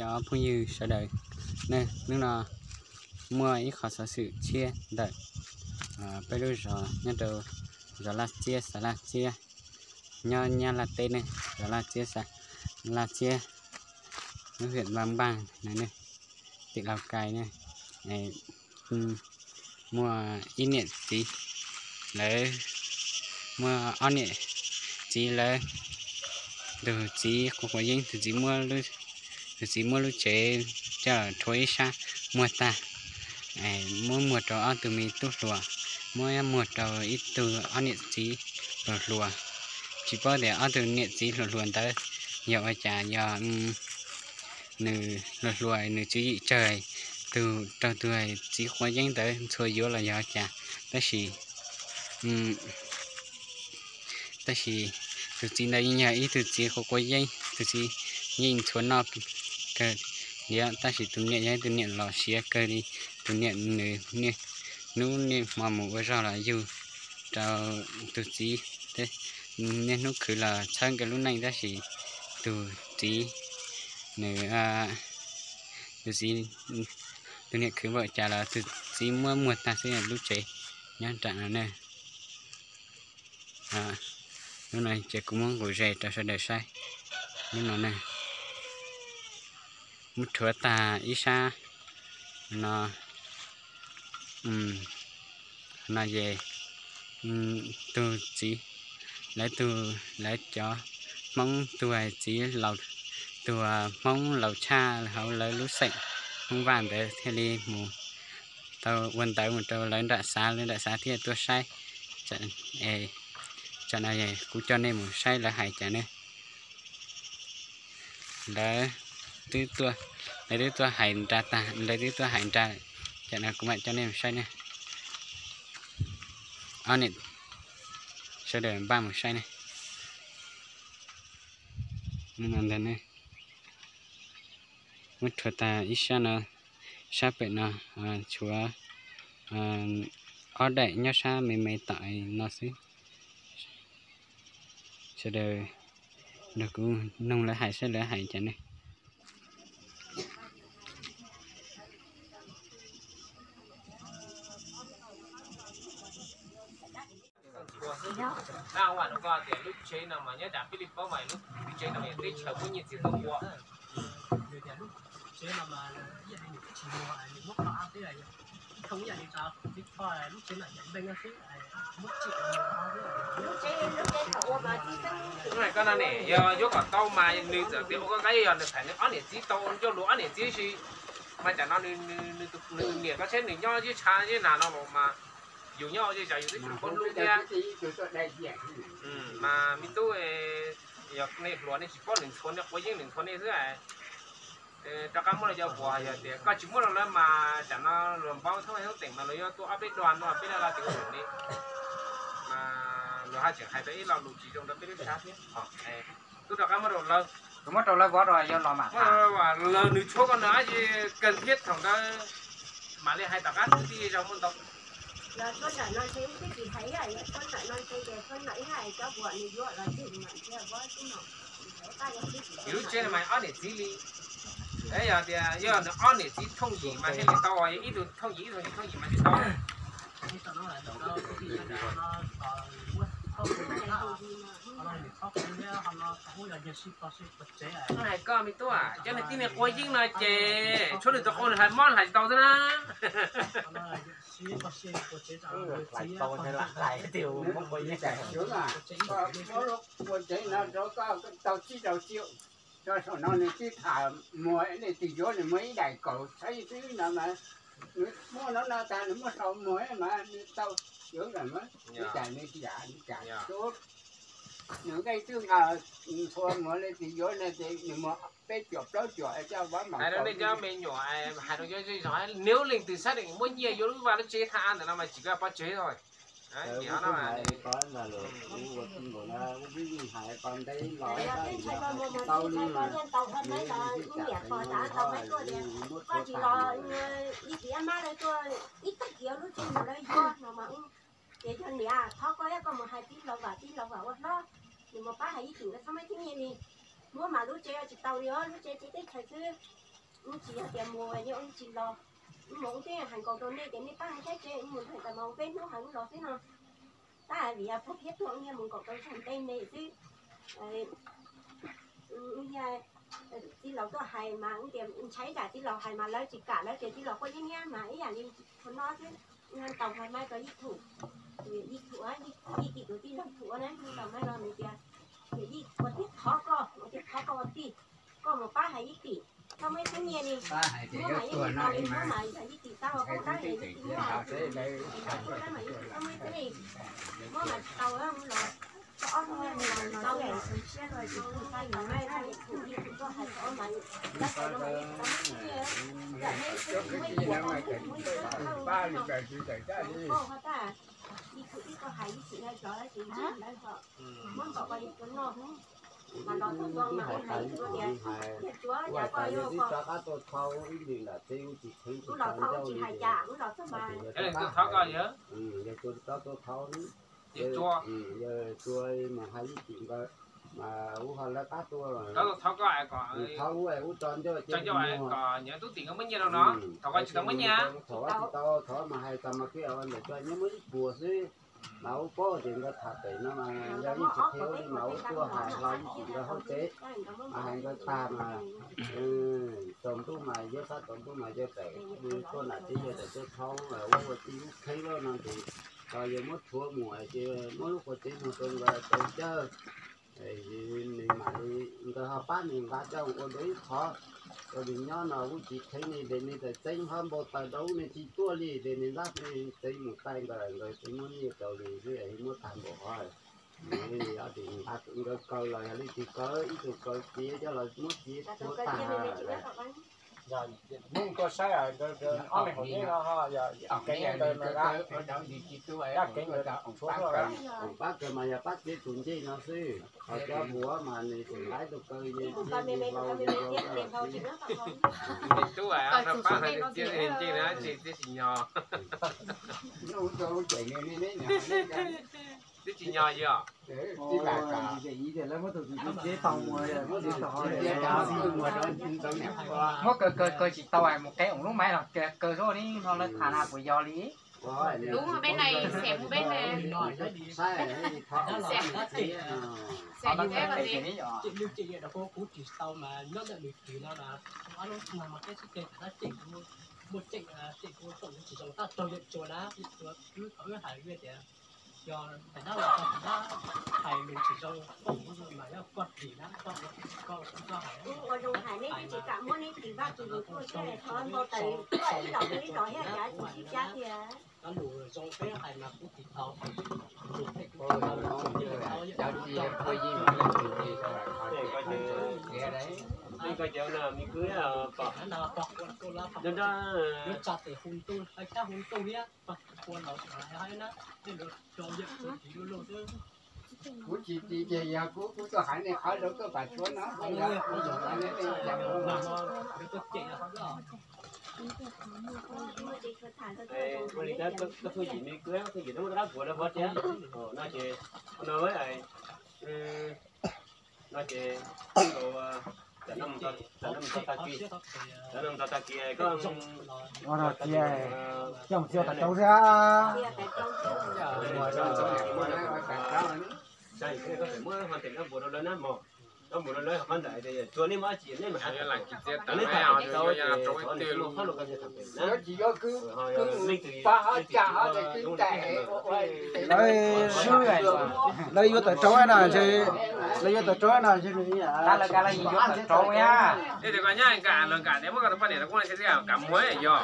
Cov phooj ywg sawv daws, nej hnub no muaj ib qho xov xwm tshiab ntawm peb lub zos nyob rau zos Laj Txiab, xav Laj Txiab, nyob Nyab Laj teb ne, zos Laj Txiab, xav Laj Txiab, lub hiam Npaj Npaj no ne, tim Laus Kais ne, muaj ib niam txiv, lawv muaj ob niam txiv lawv, tus txiv quav quav yeeb, tus txiv, tus txiv muab lub tsev coj rhuav ib sab muag tag, muab muag rau ob tug me tub hluas, muab muag rau ib tug ob niam txiv hluas hluas. Tsis paub tias ob tug niam txiv hluas hluas ntawd yog ua cas yog nws hluas hluas nws tswv yim tsawg, tus raug tus txiv quav yeeb ntawd ntxhua yuav los yog ua cas, tab sis tab sis tus txiv ntawd yeej yog ib tug txiv quav quav yeeb, tus txiv yeej ntxhua noj kawg liam, tab sis tus niam yog ib tug niam los siav kawg li. Tus niam nws niaj hnub niaj hmo mus ua zog los yug rau tus txiv, niaj hnub khwv los txhawb nkawd lub neej, tab sis tus txiv nws, tus txiv, tus niam khwv npaum cas los tus txiv muab muag tag xwb lub tsev nyob nram no ne. Hnub no ces kuv muab nqus ze rau sawv daws saib. Hnub no ne, muab rhuav tag ib sab no, no ces tus txiv, lawv tus, lawv cov Hmoob tus txiv laus, tus Hmoob laus tshaj hauv lawv lub xeem Hmoob Vaj ntawd thiaj li mus tau ua ntawv mus rau lawv nram xav, lawv nram xav thiaj tuaj saib. Tsam no kuv coj nej mus saib lawv hais cas ne. Lawv twb tuaj, lawv twb tuaj hais nra tag, lawv twb tuaj hais nra, tsam no kuv mam coj nej mus saib ne. Ob niam, sawv daws npaj mus saib ne. Ntawd ne, muab rhuav tag ib sab no, sab pem no tshuav ob daim nyob sab me me tom no xwb. Sawv daws nrog kuv noog lawv hais saib lawv hais cas ne. Tab ua no koj tias lub tsev no mas nyob tas peb li paub mas lub tsev no yog teb chaws muaj nyiaj txiag tau ua. Koj no ne yog yuav kom tau mas nws txawm tias ua koj nqaij yog nws txhais nws ob niam txiv tau ncauj lus ob niam txiv si, mas tsam no nws niam koj tsheb nws nyob zeb tshav zeb nag no los mas yus nyob zej zos yus twb tsis paub hlub thiab. Mas me tub, yog nej hluas nej tsis paub nws ntxhua nej quav yeeb nws ntxhua nej xwb. Rov qab muab los cov vuas yog tias koj tsis muab rau lawv mas tsam no luag npau thoob thoob teem mas luag yuav tua ob peb dua no peb dab laug tias ua li mas luag haj tseem hais tau ib lo lus tsis zoo rau peb lub sab thiab. Tub rov qab muab rau lawv, muab rau lawv vov rau yog los mam, lawv nws tshuav koj nws ab tsi kawg thiab thaum ntawd mam li hais tom qab twb tij zaug muaj ntau. Lub tsev no mas ob niam txiv li, yog tias yog nws ob niam txiv thooj yim mas thiaj li tau, yog ib tug thooj yim ib tug thooj yim mas tsis tau. Hais koj me tub, cov niag tib niag quav yeeb no ces tshuav nws tus qau nws hlais mob hlais tsis tau xwb na. Ua tsev no rau koj tau tsib rau tsiaum, tso saum no nws twb tham muag leej twg yuav nws muag ib daim kaum txheeb xwb no mas, nws muaj no no tas nws muaj sau muag mas nws tau yuav mas, ib daim nws yam nws kam, nws nqaij twb nqa ntxhua muag leej twg yuav no ces nws muag peb cuam plaub cuam coj vab mas. Hais rau nej cov me nyuam, hais rau cov zej zog, nws leej twg xav muab nyiaj yuav lub vaj lub tsev thaj av ntawm no mas tsis koj pov tseg. Koj tsis los ib tiam mab lawv tuaj ib tag kiv lub tsev mus lawv yuav no mas, ces yog niam thov koj, koj mus hais tij laug Vam, tij laug Vam ua hlob, nws mus pab hais ib tim nkawd txhob muaj ib tug nyiaj li. Muab mas lub tsev tsis tau li os, lub tsev tsev teb chaws xwb. Wb tsis yog tias mus yog wb tsis los, wb mus wb twb hais nkaus rau nej tias nej pab hais thiab ces wb mus nrog tas mas peb hnub hais wb los xwb no. Tab vim yog pog thiab pog wb mus nkaum rau txog ntej me xwb. Txiv laus tuaj hais mas wb tias ntshai ib yam txiv laus hais mas lawv tsis kam, lawv tias txiv laus quaj nyiab nyiab mas ib yam li qhov no xwb. Ntaus hais mai rau Yij Thum, Yij Thum, Yij Thum tus tij laug Thum na, ntaus mai los nws tias, Yij ua tib thov koj, ua tib thov koj ua tij, koj mus pab hais ib tim, koj muaj ib tug nyiaj li, muab mas ib tim tau li, muab mas yog ib tim tau, koj dab es ib tim muab, koj muaj ib tug nyiaj, muab mas tsis tau los, koj ob tug nyiaj los tau li. Ntaus mai rau Yij Thum, Yij Thum tuaj hais rau ob mas, tab sis no mas Yij Thum tau muaj ib tug nyiaj, yam neb xwb muaj ib tug, muaj ib tug, koj ho tab, Yij Thum twb koj hais ib txhis no cov ces ntxim ntawd ho, muab npaum ko yog cov no, mas los txog no mas hais tias, yog tsuav yam ko yog ko, wb los thau tsis hais cas, wb los txog mas, yog tsuav rov tuaj thau, yog tsuav mus hais ib tim nkaus, mas wb ho lawv qab tuaj, thau ub ub tso ncauj ces kom tub tim nkawd muab nyiaj rau no, thaum ko tsis tau muab nyiaj, thaum ko tsis tau, thaum mas hais txog mas kiag ntawm tso nyob muab ib puas xwb. Mas ub paub tias nkawd tham pem no mas yog ib tsis qhia li mas ub tuaj hais hlo ib tim nkawd hauv tsev, mas hais nkawd tag mas tsaus ntuj mas yog sab tsaus ntuj mas yog tawm tuaj nram teb yog tawm tuaj thau ua ua tij ub qheb loj no ces, yog muab rhuav mus ces muab lub qua tsev no rau nkawd tau cawj. Nws mam li nkawd ho pab nws nqa coj ua dua ib qho, rau nws nyob no ub tsis qheb ne ces nws txawm txeeb hlob npau taws rau ub nws tsis tuaj li ces nws ntab txeeb mus taij nkawd lawm nkawd txeeb muab nyiaj rau nws xwb muab tag npaum hov. Nws ob tug nkawd kaw los yog leej twg kaw ib tug kaw txiav coj los muab txiav rhuav tag. Hnub koj saib ob me hauv yeeb no ho, yog kev ntawd mas dab kev ntawd tshuav tuaj, pab kawg mas yog pab txiav tus ncej no xwb, ho cov vuav mas nws tseem laib tus kaw ye txiav hlau ye hlau. Tub pab hais txiav ncej na tsis txiav tsis nyog. Twb tsis nyog yog. Muab kaw kaw kaw tsis tau mus qe oom lub maiv los kaw zoj li no lawv tham na puas yog li? Lub peb na, xem mus peb na. Xem mus peb los li. Kuv tsis tau mas nyob ntawm nws kws no na, ob lub no mas peb sib ceg tab cem kuv, muaj cem cem kuv tsis zoo tab raug yawm tsuag na, wb hais tias yog tais dab los tau tais dab hais lus tsis zoo, koj mus mas yog koj dim na, koj ua zoo hais neb twb tsis kam muab neb tis vaj tis lus tuaj thiab, thov npau taws koj ib los ib los thiab cav tsis sib cav tias. Cov lus zoo peb hais mas kuv tsis tau, lus peb kuv tsis tau, lus peb tsis tau. Koj cov no me kwv, yuav tsa tes hu ntuj, hu ntuj thiab, ua los na, kuv tsis tis ces yog kuv, kuv tuaj hais nej qhov zoo tuaj pam tshuav no. Ua li koj phooj ywg me kwv, phooj ywg no muaj rab puav lawv pov thiab no ces, no, no ces, tam no mus tag kis, tam no mus tag kis koj, ua no ces coj mus txiav tom rauv xwb. Muab ho tes rab puav rau lawv na mog, rab puav rau lawv qhov ntawd, tsuas nej muaj dab tsi nej mam hais, nej tham tsis tau ces thov nws ua hauj lwm koj tham pem na. Leej twg leej twg Lawv yuav tawm rauv no, lawv yuav tawm rauv no. Lawv yuav tawm rauv na. Ej, tias koj nyob nkaus, lawv nkaus, muab koj tus poj niam rau kuv, kav muag yog.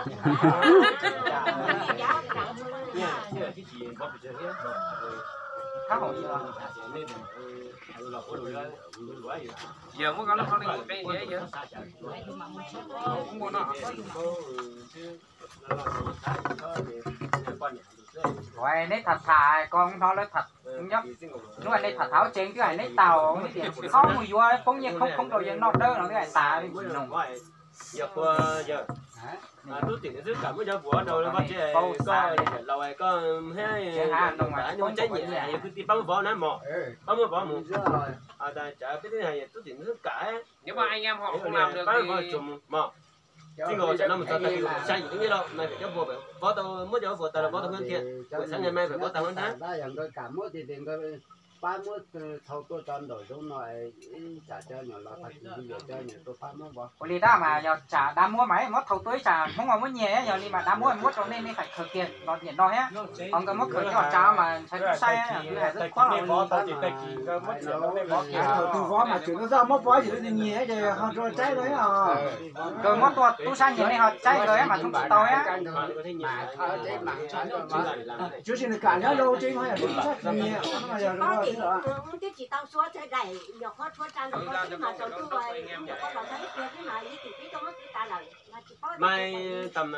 Yog muab koj lub hauj lwm qe thiab yog. Neb tham tham ko hnov lawv tham, nyob hnub nej tham tham ua tsev twb hais neb tau, neb tias tsis txhob mus yuav poob nyiaj khoob khoob rau yawg noj dawb no twb hais tas li tsis nug. Yog kuv yawg, tub tim xwb kam muab cov vuav rau vaj tse, koj laus koj thiab, muaj tsaib nyiam yog kwv tij pab muab vov na mog, pab muab vov mus. Tub tim xwb kam, pab muab vov tsuas mus mog. Txij nkaus tsam no mus txog tag kis sai yim lub nyiaj lauj, mas cov puas vov tau, muab cov puas tag los vov tau hwv thiab, kuv xav nqe mas vov tag hwv ntag. Pab muab thau tuaj tso nraum zoov no, ib tsam cov nyuam los tag kis yawm cov nyuam tuaj pab muab vov. Ua li dab mas yog tsam dab muab mas muab thau tuaj ib tsam Hmoob muab nyiag, yog li mas dab muab muab rau nej, nej faim khaws kiag los niam no thiab. Ho nkawd muab khaws coj tsav mas ntshai tub saib, hais tub khuab los. Thaum twg vov mas tseem tuaj muab pov ib yam li nyiag ces ho rau tsaib rau os. Nkawd muab tua tub sab nyiag nej ho tsaib nkawd mas thoob tsis tau thiab. Tsuav tsis nws kam nyob zoo tseeb, yog tub sab nyiag no yog. Mas tam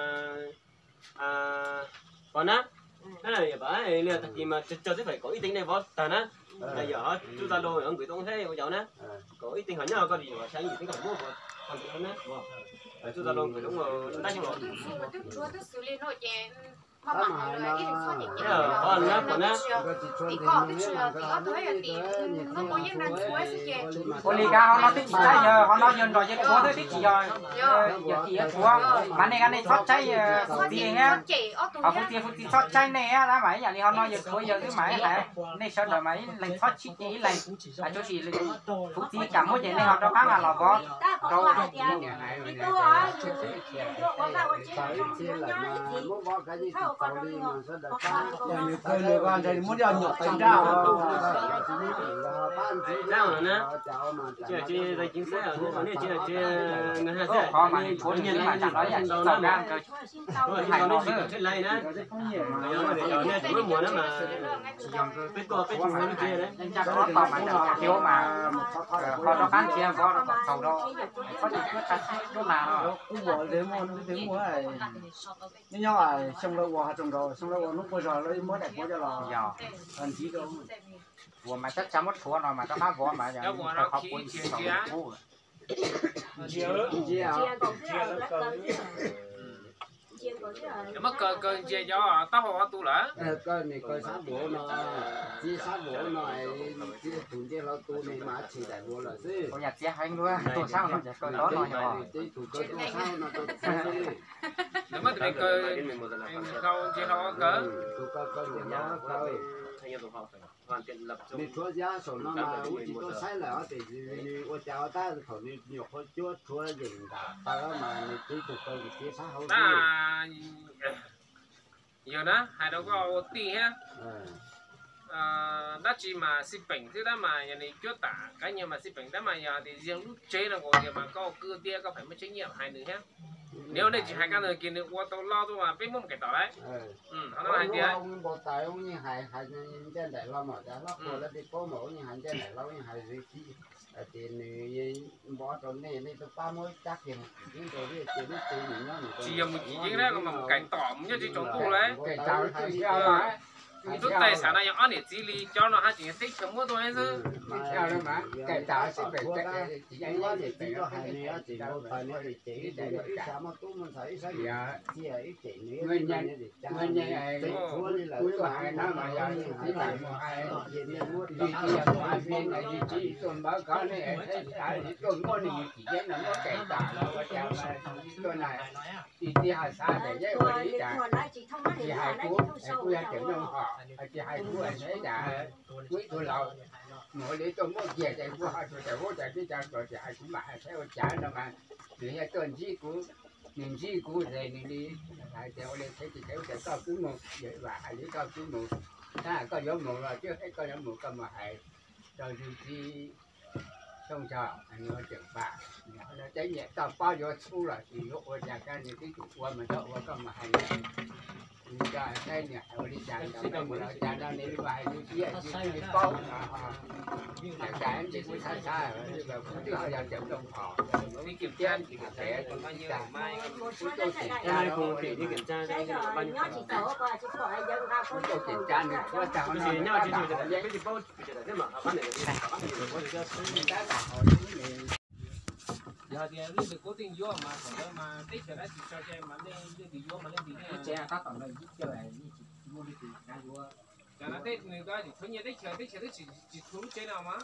pov na, li tag kis mas tso twb faim kaum ib teev nej vov tag na. Yog tsuj tau loo nkws tau saib ua yau na, kaum ib teev ho nyob koj li yuav saib yim teev koj muab ua tag ntawd na. Tsuj tau loo nkws tau ua ntab xyoo los. Ua li kav ho no twb tsis tsaib yawg, ho no yawg nrog yawg tshuav xwb twb tsis yog yawg tim yawg tshuav. Mas nej, nej txhob tsaib fuv txiv thiab, ho fuv txiv, fuv txiv txhob tsaib nej, mas ib yam li ho no yawg tshuav yawg xwb mas ib hais, nej sawv daws mas ib leeg txhob sib ceg ib leeg, tsuav tsis fuv txiv kam muab ces nej ho rov qab los vov rau. Nws kawg nws vaj ntshe muab coj nyuam tais nraj. Qhov mas nws tshuav nyiaj mas tsam no yam tsis txaus na, nws hais no xwb. Peb tuaj peb tug ua lub tsev, ncaj qhov tau mas nws khiav mas, ho rov qab khiav vov rau kom txaus rau, txhob tsis tuaj tsa lub nas no. Nyob nyob xyoo lawv ua ho tsoos nkaus, xyoo lawv ua hnub quaj zog lawv muab daim puav coj los ntxiv rau. Ua mas tsab tsa muab tshuav no mas rov qab vov mas yog qhov puav ib txaus qub. Muab kaw kaw ntsia cov taub hau ob tug lawm. Kaw nis kaw sab npuav no, txiv sab npuav no, txiv tus ncej hlau tu nis mas tshis daim npuav lawm xwb. Ua yam txiv heev luaj, tus sab no ces kaw tod no yog. Txiv tus kaw tus sab no tus txiv xwb. Nws muab tus me kaw hlau ntsia hlau kaw. Tus kaw kaw ntsia hlau kaw. Nws tshuav yab saum no mas kuv tsis tuaj saib lawm os, tes nws ua cas ua tab thaum nws nyuam qhuav cuab tshuav yeem nram taw mas nws txiv tus kaw nws txiv sab hauv xwb. Yog na, hais rau koj ua tij thiab, dab tsi mas xij peem xwb tab mas yog nws cuab tam kab nyiag mas xij peem tab mas yog tias ziag lub tsev no nkaus tias mas koj kwv tiag koj pheej muaj tseeb nyiaj hais nws thiab. Nws ua nej tsis hais kab ntawd kiag nws ua tau lo tuaj mas peb muab mus kais tom lauj. Ho no hais tias ces nws npov rau nej, nej tuaj pab muab cab kiag mus kim yeeb rau, ces lub tsev nws nyob nws tsis yog mus kim yeeb na, mas mus kais tom mus nyob tsis tsaus ntuj lauj. Lub taij xav no yog ob niam txiv li cov no haj tseem yog teb chaws muab tuaj xwb. Ib tib ho xav tias yeb ua li cas, tsis hais kuv, kuv yog cov nyoob hom, tsis hais kuv ua li cas, kuv ib tug laus, mus ua li tuaj muab kiag ces kuv ho tsuas tawm huab tawm teb tso tsuas tsis hais kuv mam hais saib ua cas no mas, nws yog tuaj ntsib kuv, nws ntsib kuv ces nws li hais tias ua li txhev tsis txhev ua cas koj kuj mus, vam hais li koj kuj mus, tab koj yuav mus los twb koj yuav mus koj mus hais rau yus txiv Xyooj tso, nws ua tseem pam, nws teb nyiam toj pob yuav txhub los sis yuav ua cas koj nws twb tsis ua mas txhob ua koj mus hais nws. Nws tso saib nws hais ua li cas, cas no nws ua hais nws siab tsis txawj paub no. Cas ntshe kuv xav xav, kuv twb ho yog cov zoo hom, kuv tsis thiab tsis hais pem, kuv tsis tag. Kuv tuaj tseem tsa, kuv tuaj tseem tsa nws tshuav tag nws Yog tias leej twg kuj teej yuav mas thaum ntawd mas teb chaws dab tsi tso cai mas nej leej twg yuav mas leej twg tsev tab tom ntawd ib cawg tsis muaj leej twg kav yuav. Cov no tej nws ko tsis tshuav nyiaj teb chaws, teb chaws twb tsis tshuav lub tsev no mas.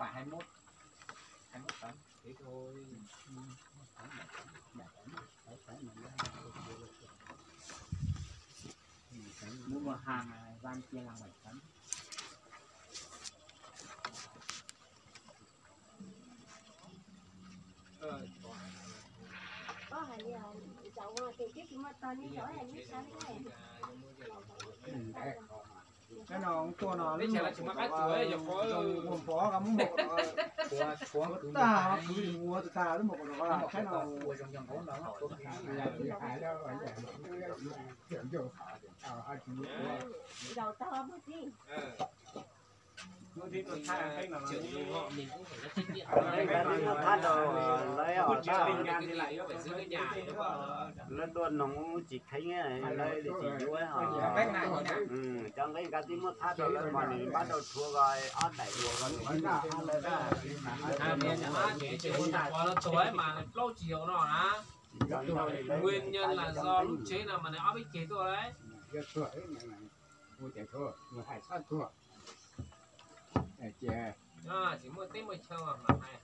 bảy hai mốt, hai mốt tấn thế thôi. Mua một hàng là van kia là bảy tấn. Có hài đi hả? Chậu mà thì chứ chỉ mua to như chậu này, như sao thế này. Cái nào cũng tua nó, nó một cái chuối, có mũ một ta, cứ mua từ ta, nó một cái cái nào. Dầu to mua gì? Thab rau lawv, lawv dua noog tsis kheev, lawv tsis yuav. Cov nqe nkawd twb muab thab rau lawv mas nws pab rau rhuav ko ob daim ua ko nws tsis thab lawv na. Nguyên nhân là do lub tsheb no mas nws ob peb ceg tuaj lawm. Tsis muaj teb muaj chaw mas hais.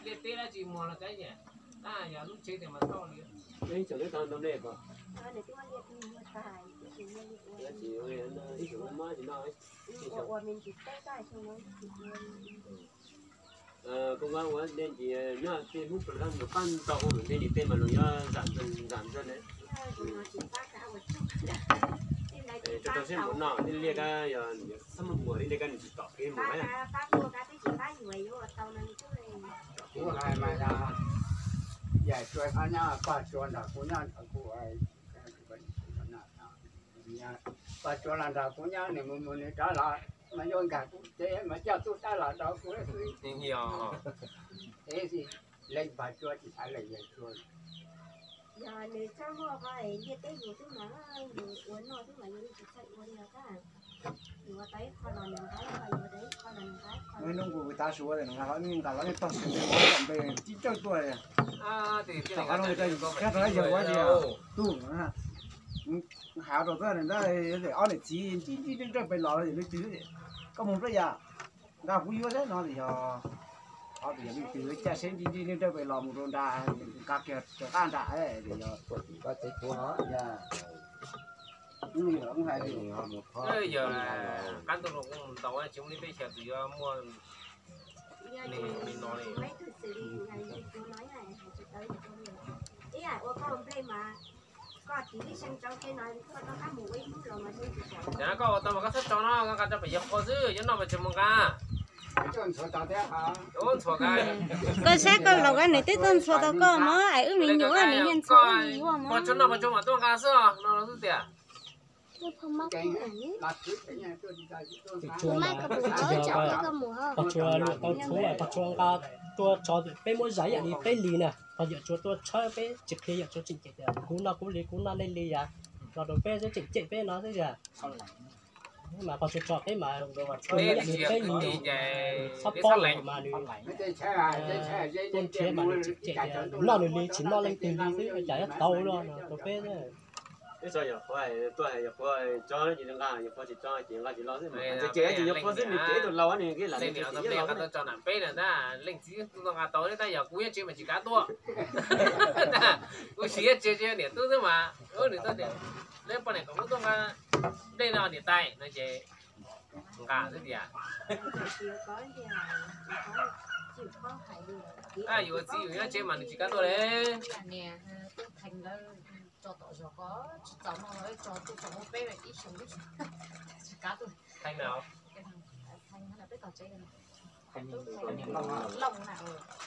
Liaj teb dab tsi muag los kav, tab yog lub tsheb tias mas tau li. Koj ua ua me ntsis teb, koj ua me ntsis teb, koj ua me ntsis teb, koj ua me ntsis teb mas luag yuav zam ntxwg zam ntxwg ne. Rau rau siab mus no, nej liaj kab yog xab muag muag li, liaj kab nws tsis tom kev mus na. Kuv hais mas, yam tsuas nyob, pog tsuas nrog kuv nyob, kuv, pog tsuas los nrog kuv nyob, nws mus mus nws rov los mas yuav nkag kuv tsev mas coj tub rab los rau kuv xwb. Leej pog tsuas tsis xav leej yawg tsuas. Yog nws txhob muaj qhov liaj teb yus xwb mas, yus ua noj xwb mas yus tsis txhawj ua li os. Yus ua tau ib qho los nws nqa ib qho, yus ua tau ib qho los nws nqa ib qho. Hnub kuv tav su nqa los, nqa los nej tog sim npe, tib ncawj tuaj li. Tom qab no, yawg ua tias, tub, hais rau txoj niag ob niam txiv ntsib ntsib nrawj pem los, leej twg, koj mus pliag yam, nqa kuv yuav saib no tias yog, ob tias yog leej twg caj seb ntsib ntsib nrawj pem los mus rau nram, nqa kiag rov qab nram, tias yog ua tim koj tsev tuag. Yog qab ntuj los kuj mus ntaus tsis muaj li peb xyaw tus yuav muaj li no li. Ib yam ua koj nplej mas, koj tiv ib seev tso ke no, koj rov qab mus ua ib hnub los mas. Yog koj ua tau mas koj txhob tso no, koj nqa rau pem yawg qhua xwb, yuav noj mas tseem mus nqa. Koj saib koj laus koj niam twb tuaj ntxhua tau koj mog, es wb me nyuam wb niam yeej ntxhua wb yuav mog. Pog tsuas noj pog tsuas mam tuaj nqa xwb no los xwb tias. Pog tsuas luag tau tshuav, pog tsuas nqa tuaj tso peb muab zais ib yam li peb li na, pog yawm tsuas tuaj tshawb peb tsis qhia yawm tsuas tseem cem tias kuv noj kuv li kuv noj nej li yam, los rau peb xwb tseem cem peb no xwb yam. Mas qhov tseem tso peb mas peb yam nws peb yus txhob paub mas nws tuaj nrhiav mas nws tseem cem tias nws noj nws li tsis noj leej twg li xwb cas yuav tau no rau peb. Ib txog yog qhuav tuaj yog qhuav tso ces nqa, yog qhuav tsis tso ces nqa tsis los xwb mas ces ces yog qhuav xwb nws ces tus laus nws nqis lam nws tsis los xwb. Tso nam peb na tab leej txiv tuaj nqa tau tab yog kuv nyob tsev mas tsis kav tuaj. Kuv tsis nyob tsev tsis niam tub xwb mas nws tuaj tias, nej poj niam kom kuv tuaj nqa dej no niam tais no ces nqa xwb tias. Yus ua txiv yus nyob tsev mas nws tsis kav tuaj li. Tso tom zos ko tsis txaus no tso tuaj tso muab peb ib xyoo tsis kav tuaj. Theej na, peb tog tsev Looj na.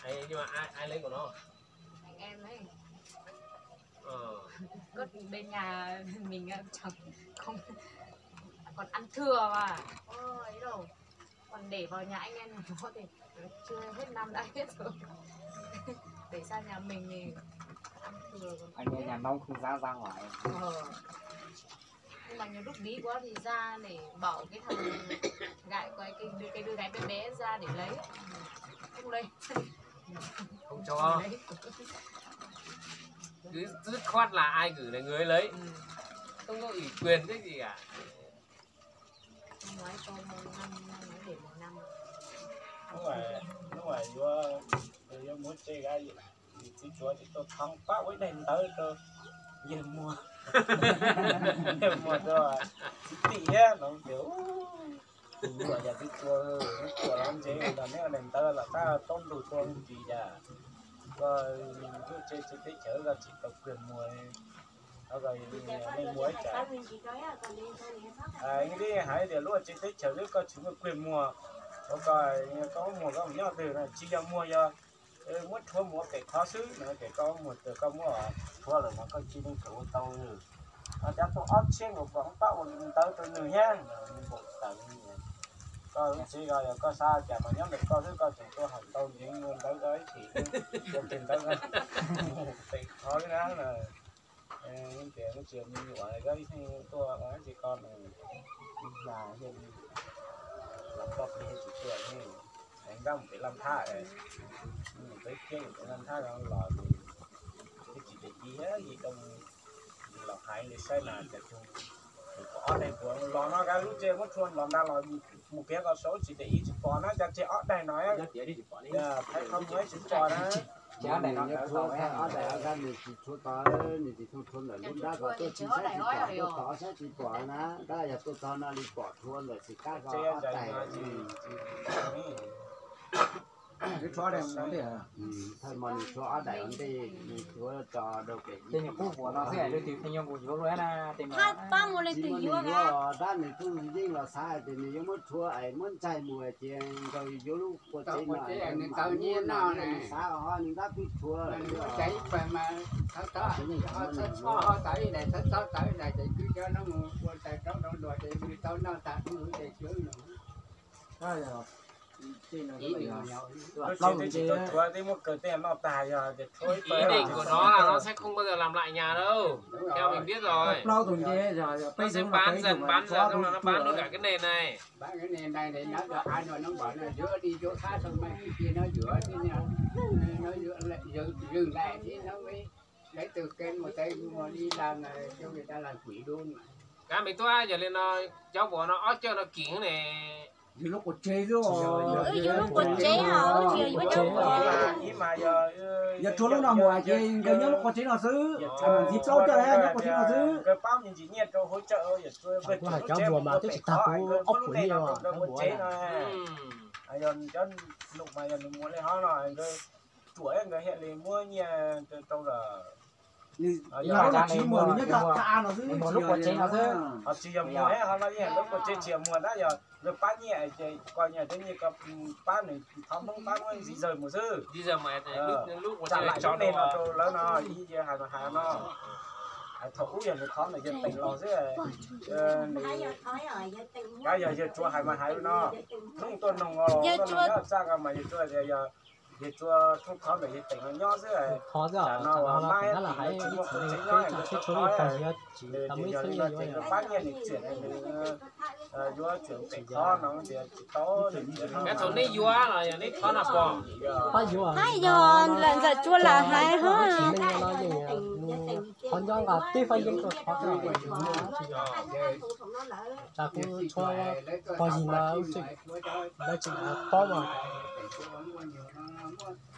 Ai, ai, ai, lấy của nó. Anh em ấy. Có bên nhà mình, ờ, chồng không, còn ăn thừa mà. Ôi, đâu. Còn để vào nhà anh em nó thì chưa hết năm đã hết rồi. Để sang nhà mình thì ăn thừa còn Anh em nhà nông không dám ra ngoài. Ờ. Nhưng mà nhiều lúc bí quá thì ra để bảo cái thằng gái, cái, cái, cái đứa gái bé bé ra để lấy. Không lấy. Không cho. Cứ dứt khoát là ai gửi là người ấy lấy. Không có ủy quyền cái gì cả. Hnub uas yuav, yuav muab tseg, txiv Tsuav ces tuaj thoob pab ua ib daim ntawv rau yawg muag, yawg muag rau txiv Tim thiab no tias, ua cas txiv Tsuav, txiv Tsuav los ntsev los neb ua daim ntawv los tab toob ntug tua ntsis cas koj tuaj tseg teb chaws koj tsis tau kiag muag, nej muag ib cas. Neb hais tias lub tsev teb chaws xwb koj tsis muaj kiag muag, ua koj, koj muag koj mus nyob twg no tsis yog muag yog muab rhuav mus ua pem qhov xwb no ces koj muag twg koj muab rhuav lawm mas koj cia li kawm ua tau. Cov tuaj ob txhiab nkaus kom pab ua ntawv rau nws thiab, npaum tawm. Koj lub tsev ko yog koj xav cas mas nyob ntawm koj xwb, koj tseem tuaj hais ntau ntsev ua ntawv koj ib chim, ua kiag ntawv no pem qhov xwb na. Tias tsis me nyuam koj ib txhij tuaj ua dab tsi koj mas los koj plig tsis tuaj, nkaj mus pem Laj Thab, peb kiab pem Laj Thab los twb tsis te ci thiab, los hais li saib mas cas tug pom ob daig puas los no, koj lub tsev muab rhuav los ntag los mus kiag koj saud tsis te ci tsis pom na, cas tseg ob daig no. Thaij qhov muag tsis pom na. Nws nyob rhuav ob daig, nws tsis rhuav tod, nws tsis thooj rhuav ntawm lub nrab ko tuaj tsis saib tsis pom, tuaj tod saib tsis pom na, tab yog tuaj txog no li pom rhuav ntawm tsis kab ko ob daig. Thaij mas nws rhuav ob daig ua ntej, nws rhuav tso rau pem ib qub quav no xwb, leej twg pheej nyob nkaus yuav luaj na. Tsis muaj neeg yuav, tab nws tub yeej los xav tias nws yuav muab rhuav es muab ntxaig mus ces nkaus yuav lub qua tsev no, nws tau nyiaj noj, nws xav ho nws ntab pib rhuav. Tus tsis tau rhuav twb muab kaw tej noj tag yog tias rhuav ib pawg. Ý định của nó là nó sẽ không bao giờ làm lại nhà đâu. Theo mình biết rồi. Nó sẽ bán dần, bán dần, xong rồi nó bán luôn cả cái nền này. Cái mình tuaj giờ lên nó cháu của nó ót chợ nó kín này. Yus lub qua tsev xwb. Yus lub qua tsev hos, yus lub qua tsev. Yog rhuav lub no mus ces nkawd nyob lub qua tsev no xwb, ntxiv plaub coj nyob qua tsev no xwb. Nkawd pab me ntsis nyiaj rau hauv cawm, yog cov npua mas twb tsis tag kuv ob puas nyiaj os. Yog cov num mas yog nws muag li hov no, nkawd ruam nkawd thiaj li muab nyiaj rau lawm. Yog lub no tsis muag, nws nyob tag av no xwb, lub qua tsev no xwb. Ho tsis yog muag ho no, lub qua tsev tsis yog muag tab yog nkawd pab nyiaj ces koj nyiaj tej nyiaj koj pab nws thov Hmoob pab muab di dời mus xwb. Tsam lam lub neeg no rau lawv no, ib yam hais mas hais no, thaum ub yog nws thov ntawm yawg Teem los xwb. Tab yog yawg Tsuas hais mas hais no, Hmoob tuaj noog os, tuaj noog nyob txaj ko mas yawg Tsuas tias yog yawg Tsuas thoob thov ntawm yawg Teem no nyob xwb. Tam no uas mab tsis muaj qhov tsev nyob, nws yog li no ces nkawd pab nyiaj nws txiam nws Yuav tseem tsis thov no tias tsis tau. Kab thaum nej yuav los yog nej thov no pom. Pab yuav, pab yuav lawm ntxawm tsuas lam hais ho. Qhov nyob nqa tib fab yeeb tuaj thov. Tsam kuv tshuav pog yig no lawv tseem paub mas.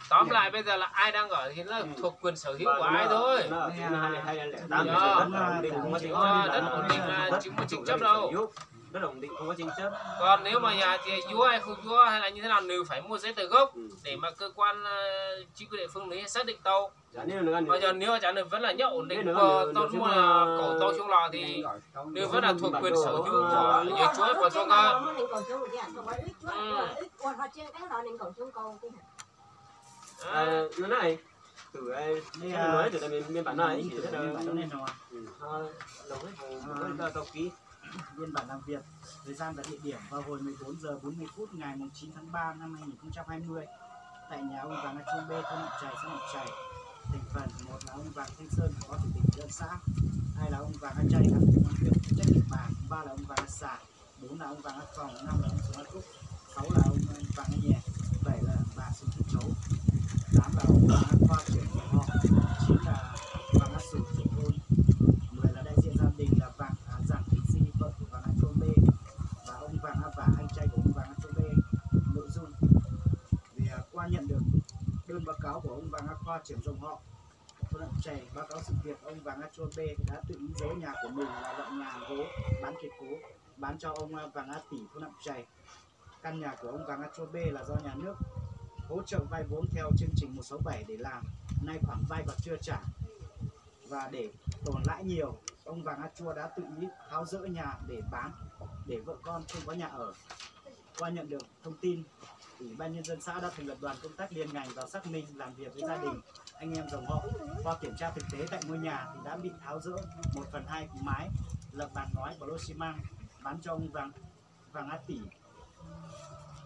Tóm lại bây giờ là ai đang ở thì là thuộc quyền sở hữu của ai thôi. Đất ổn định là chỉ mua tranh chấp đâu. Còn nếu mà nhà thì yuav hay không yuav hay là như thế nào, nws phải mua giấy tờ gốc để mà cơ quan, ờ, chính quyền địa phương nws xác định tau. Mà giờ nếu mà chả nws vẫn là nhất ổn định của tao mua là cẩu tao xuống lò thì nws vẫn là thuộc quyền sở hữu của người chúa của tôi cơ. Ờ, nó nói, từ, ờ, nó nói từ là miền, miền bản này, chỉ rất là, ừ, họ lồng hết vùng, vùng đất rau ký. Biên bản làm việc, thời gian và địa điểm vào hồi mười bốn giờ bốn mươi phút ngày mùng chín tháng ba năm hai nghìn không trăm hai mươi, tại nhà ông Vàng A Chuông B, thôn Nậm Chảy, xã Nậm Chảy. Thành phần: một là ông Vàng Thanh Sơn, phó chủ tịch ủy ban xã, hai là ông Vàng A Chay, cán bộ công chức, phụ trách địa bàn, ba là ông Vàng A Sả, bốn là ông Vàng A Phòng, năm là ông Sùng A Cúc, sáu là ông Vàng A Nhè, bảy là bà Sùng Thị Chấu, tám là ông Vàng A Khoa, trưởng dòng họ, chín là Vàng A Sùng, trưởng thôn, mười là đại diện gia đình là Vàng, à, Giàng Thị Di, vợ của Vàng A Chua B, và ông Vàng A Vả, anh trai của ông Vàng A Chua B. Nội dung: vì, à, qua nhận được đơn báo cáo của ông Vàng A Khoa, trưởng dòng họ, thôn Nậm Chảy, báo cáo sự việc ông Vàng A Chua B đã tự ý giấu nhà của mình là loại nhà gỗ bán kiệt cố, bán cho ông, à, Vàng A Tỉ, thôn Nậm Chảy. Căn nhà của ông Vàng A Chua B là do nhà nước hỗ trợ vay vốn theo chương trình một sáu bảy để làm, nay khoản vay còn chưa trả. Và để tồn lãi nhiều, ông Vàng A Chua đã tự ý tháo dỡ nhà để bán, để vợ con không có nhà ở. Qua nhận được thông tin, Ủy ban Nhân dân xã đã thành lập đoàn công tác liên ngành vào xác minh, làm việc với gia đình, anh em dòng họ. Qua kiểm tra thực tế tại ngôi nhà thì đã bị tháo dỡ một phần hai mái, lợp bàn ngói và lô xi măng, bán cho ông Vàng, Vàng A Tỉ,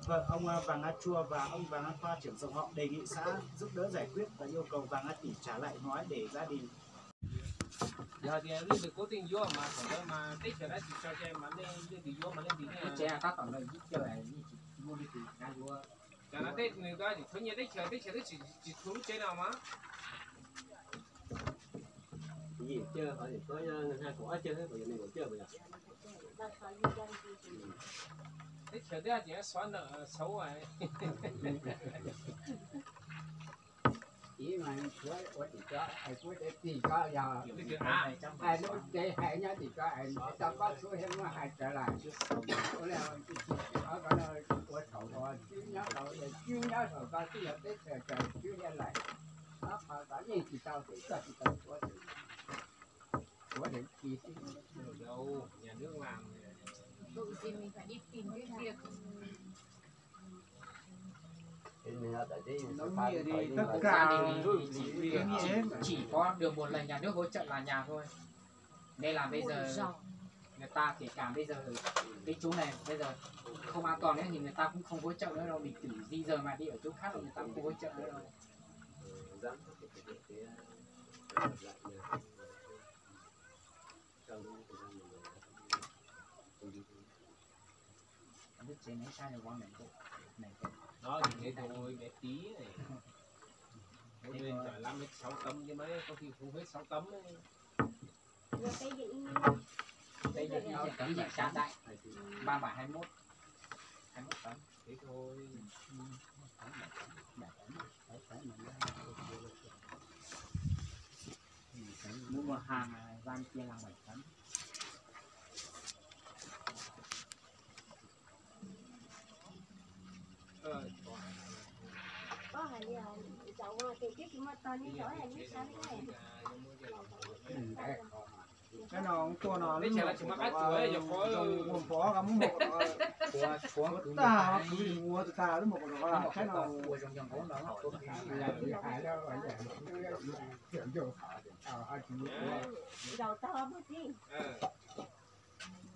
vợ ông, à, Vàng A Chua và ông Vàng A Khoa, trưởng dòng họ, đề nghị xã giúp đỡ giải quyết và yêu cầu Vàng A Tỉ trả lại ngói để gia đình. Yog tias leej twg kuj teej yuav mas thaum ntawd mas teb chaws dab tsis tso cai mas nej leej twg yuav mas leej twg ne. Teb chaws tab tom ntawd ib co, tsis muaj leej twg yuav. Cas no tej nws ko tsis tshuav nyias teb chaws, teb chaws twb tsis tshuav lub tsev no mas. Yim caug, qhov yim caug, nees nkaum ob caug, qhov yim nees nkaum caug puas yog? Teb chaws twb hais tias xóa nợ xấu. Ib mas tshuav ua tim ko, hais kuv cov tim ko yog hais lub tsev hais nyob tim ko, hais tau pab suav thiab muab hais raws lawm. Ua li, ua thaum twb nyob tau, twb nyob tau ko twb yog teb chaws raws twb yog lawm. Ob qho ko yeej tsis tau, twb tsis tau tshuav, tshuav dev kis xwb. Gia đình chỉ, chỉ có được một lần nhà nước hỗ trợ là nhà thôi. Nên là bây giờ người ta kể cả bây giờ cái chỗ này bây giờ không an toàn nữa thì người ta cũng không hỗ trợ nữa đâu, mình tự di dời mà đi ở chỗ khác rồi người ta cũng không hỗ trợ nữa đâu. Nó chỉ để thôi bé tí này. Mỗi bên phải năm đến sáu tấm chứ mấy, có khi không hết sáu tấm đấy. Cái gì nó tấm là sáng đại, ba bảy hai mốt, hai mốt tấm. Thế thôi. Mua hàng, à, van kia là bảy tấm. Có hài đi, à, chậu hoa thì chứ chỉ mua to như chậu này, như sao đây này. Cái nào cũng tua nó, nó một bó, có múc một bó. Tua ta, cứ mua ta, nó một bó, cái nào. Dầu to bớt đi.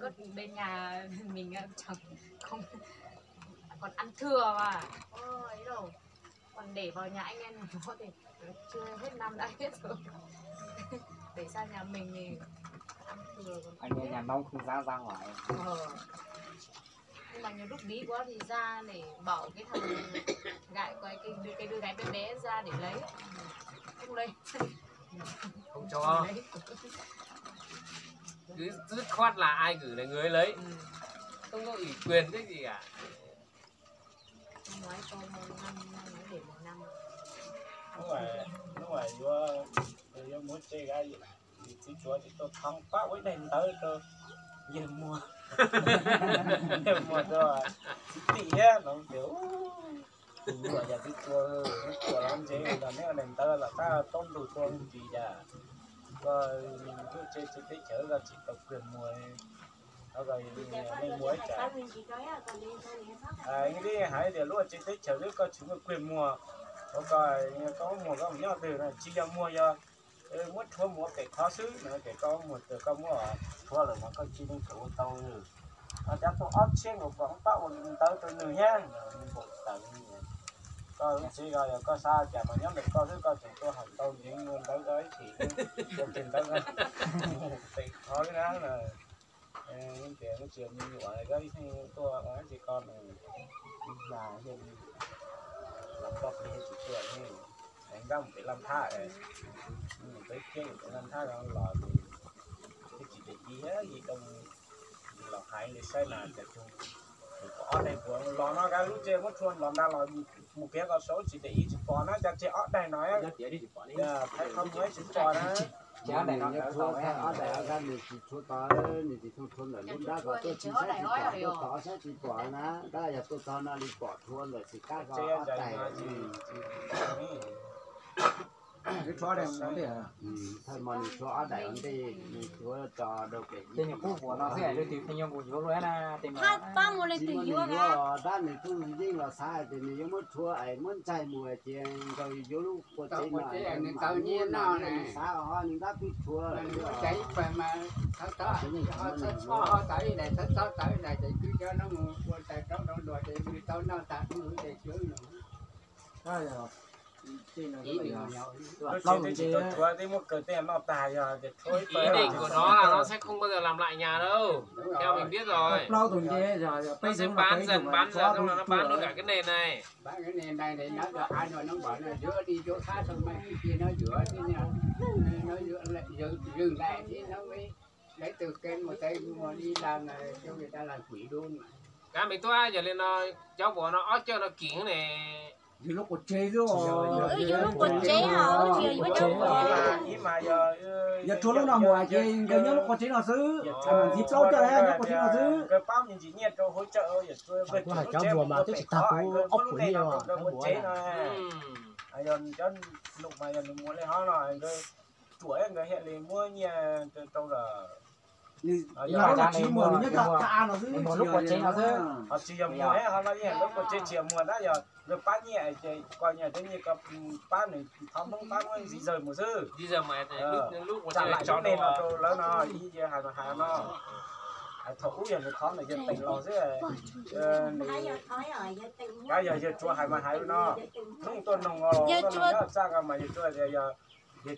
Có bên nhà mình, ờ, chẳng, không, còn ăn thừa mà. Ôi, đâu. Còn để vào nhà anh em nó thì chưa hết năm đã hết rồi. Để sang nhà mình thì ăn thừa còn Anh em nhà nông không dám ra ngoài. Ờ. Nhưng mà nhiều lúc bí quá thì ra để bảo cái thằng gái, cái, cái, cái đứa gái bé bé ra để lấy. Không lấy. Không cho. Không lấy. Cứ dứt khoát là ai gửi là người ấy lấy. Ừ. Không có ủy quyền cái gì cả. Nói cho một năm, nói để một năm. Hnub uas, hnub uas yuav, yuav muab tseg, txiv tsuas ces tuaj thov pab ua ib daim ntawv rau yawg muag, yawg muag rau txiv Tim thiab no ces, tus nyuam yog txiv tsuas, txiv tsuas los ntsev los neb ua daim ntawv los tab plaub ntug tuaj ntsis yam, koj tuaj tseg tseg teb chaws koj tsis tau kuag muag, nej muag ib tsam. Neb hais tias lub tseg teb chaws xwb koj tsis muaj kuag muag, ua koj, koj muag koj mus nyob twg no tsis yog muag, yog muab rhuav mus ua pem qhov xwb no ces koj muag twg koj muab rhuav lawm mas koj tsis tau kawm ua tau. Cov tuaj ob txhiab nkaus kom pab ua ntawv rau nws thiab. Koj lub tsev ko yog koj xav cas mas nyob ntawm koj xwb, koj tseem tuaj hawm ntau ntsev ua ntawv rau ib chim, ua ntawv pem qhov na. Tias tsis me nyuam koj ib txhia tuaj ua dab tsi ko, hma thiaj li los ploj plig thiaj tsis tuaj ne. Nkaj mus pem Laj Thab, peb kiab mus pem Laj Thab los, twb tsis te ib thiab li, los hais li saib na cas tug pom ob daig puas los no, koj lub tsev muab tshua los ntag los mus piav kom saud tsis te ib tsis pom na, cas tseg ob daig no. Thaiv qhov muag tsis pom na. Ob daig no, ob daig, nws tsis tshua tod, nws tsis tshua tshua ntawm lub nrab ko, tuaj tsis saib tsis pom, tuaj tod saib tsis pom na, tab yog tuaj txog no li pom tshua ntawm tsis kab ko ob daig. Thawj hmo nws tshuav ob daim ua ntej, nws tshuav tso rau pem. Ces nws qub vuam no xwb, leej twg pheej nyob nkaus yuav luaj na, tej no. Tsis muaj neeg yuav, tab nws tub yeej los xav tias nws yuav muab tshuav es muab ntxaig mus ces nkaus yuav lub qua tsev no, nws xav os, nws ntab twb tshuav. Ces twb tsis tau tshuav, twb muab kaw tej noj tag yog tias tshuav ib Ý định của nó là nó sẽ không bao giờ làm lại nhà đâu. Theo mình biết rồi. Nó sẽ bán dần, bán dần, xong là nó bán luôn cả cái nền này. Cá mì tuaj giờ lên nó cháu của nó ót cơm nó kín này. Yus lub qua tsev xwb. Yus lub qua tsev os, yus lub qua tsev. Yog tshuav lub no mus ces nkawd nyob lub qua tsev no xwb. Ntxiv plaub coj nyob qua tsev no xwb. Nkawd pab me ntsis nyiaj rau hauv tsev, yog tshuav nkawd cov vuas mas twb tsis tag kuv ob puas nyiaj os. Nkawd qua tsev no, yog cov lus mas yog nws mus li hov no, nkawd ruam nkawd thiaj li muab nyiaj rau lawm. Nws yog lub qua tsev muag, nws nyob rau ta no xwb, lub qua tsev no xwb. Ho tsis yog muag, ho no yeej lub qua tsev tsis yog muag na, yog nkawd pab nyiaj ces koj nyiaj, nyiaj koj pab nws thov Hmoob pab muab di dời mus xwb. Di dời mus, tsam lub ne no rau lawv no, ib yam hais mas hais no. Thaum ub yog nws thov ntawm yawg Teem los xwb. Yog yawg Tsua hais mas hais no, Hmoob tuaj noog os, tuaj noog nyob txaj ko mas yawg Tsua tias yog yawg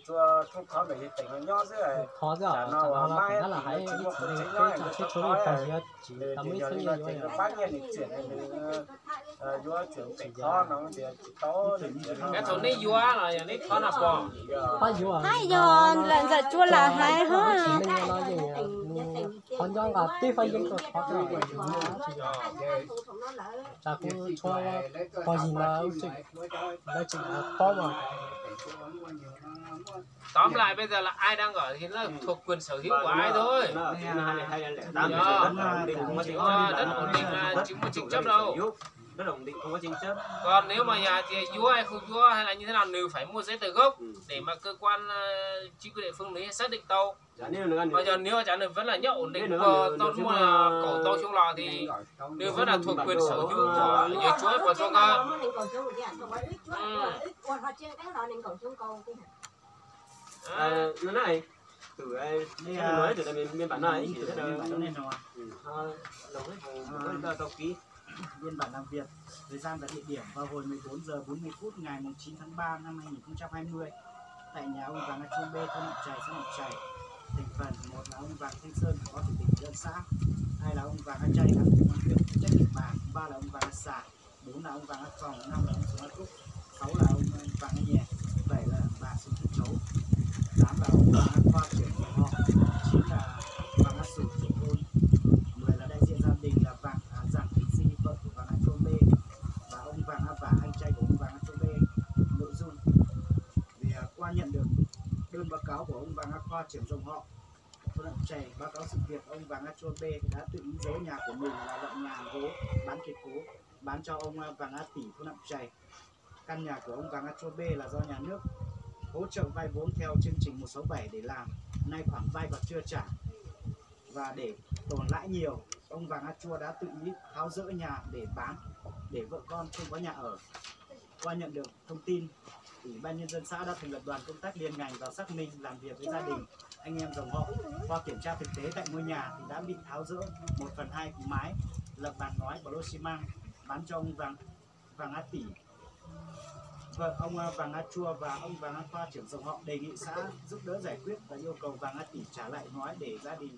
Tsua thov ntawm yawg Teem los nyob xwb. Tsam no mas tsis muaj qhov tsev nyob, nkawd thov, ces yog li no ces nkawd pab nyiaj nws txiam, nws yuav txiam pem thov no tias tsis tau. Thaum neb yuav los yog neb thov no pom. Hab yog lawm ntxawm Tsua lam hais hab. Qhov nyob nqa tib fab yeeb rau qhov, tsam kuv tshuav pog yig no lawv tseem paub mas. Tóm lại bây giờ là ai đang ở thì nó thuộc quyền sở hữu của ai thôi. Đất ổn định là chỉ mua tranh chấp đâu. Còn nếu mà nhà thì yuav hay không yuav hay là như thế nào, nws phải mua giấy tờ gốc để mà cơ quan, ờ, chính quyền địa phương nws xác định tau. Mà giờ nếu mà chả nws vẫn là nyob ổn định qua tau mua là cẩu tau xyoo los thì nws vẫn là thuộc quyền sở hữu của yawg Tsua, của Tsua cơ. Biên bản làm việc, thời gian và địa điểm vào hồi mười bốn giờ bốn mươi phút ngày mùng chín tháng ba năm hai nghìn không trăm hai mươi, tại nhà ông Vàng A Chua B, thôn Nậm Chảy, xã Nậm Chảy. Thành phần: một là ông Vàng Thanh Sơn, phó chủ tịch ủy ban xã, hai là ông Vàng A Chay, cán bộ công an huyện, phụ trách địa bàn, ba là ông Vàng A Sả, bốn là ông Vàng A Phòng, năm là ông Sùng A Cúc, sáu là ông Vàng A Nhẹ, bảy là bà Sùng Thị Chấu, tám là ông Vàng A Khoa, trưởng dòng họ, chín là Vàng A Sủ, trưởng thôn, mười là đại diện gia đình là Vàng, à, Giàng Thị Di, vợ của Vàng A Chua B, và ông Vàng A Vả, anh trai của ông Vàng A Chua B. Nội dung: Về, à, qua nhận được đơn báo cáo của ông Vàng A Khoa, trưởng dòng họ, thôn Nậm Chảy, báo cáo sự việc ông Vàng A Chua B đã tự ý giấu nhà của mình là loại nhà gỗ bán kiệt khố, bán cho ông, à, Vàng A Tỉ, thôn Nậm Chảy. Căn nhà của ông Vàng A Chua B là do nhà nước hỗ trợ vay vốn theo chương trình một sáu bảy để làm, nay khoản vay còn chưa trả. Và để tồn lãi nhiều, ông Vàng A Chua đã tự ý tháo dỡ nhà để bán, để vợ con không có nhà ở. Qua nhận được thông tin, Ủy ban Nhân dân xã đã thành lập đoàn công tác liên ngành vào xác minh, làm việc với gia đình. anh em dòng họ, qua kiểm tra thực tế tại ngôi nhà thì đã bị tháo dỡ một phần hai mái, lập bàn nói, block xi măng, bán cho ông Vàng, Vàng A Tỉ. Vợ ông, à, Vàng A Chua và ông Vàng A Khoa, trưởng dòng họ, đề nghị xã giúp đỡ giải quyết và yêu cầu Vàng A Tỉ trả lại ngói để gia đình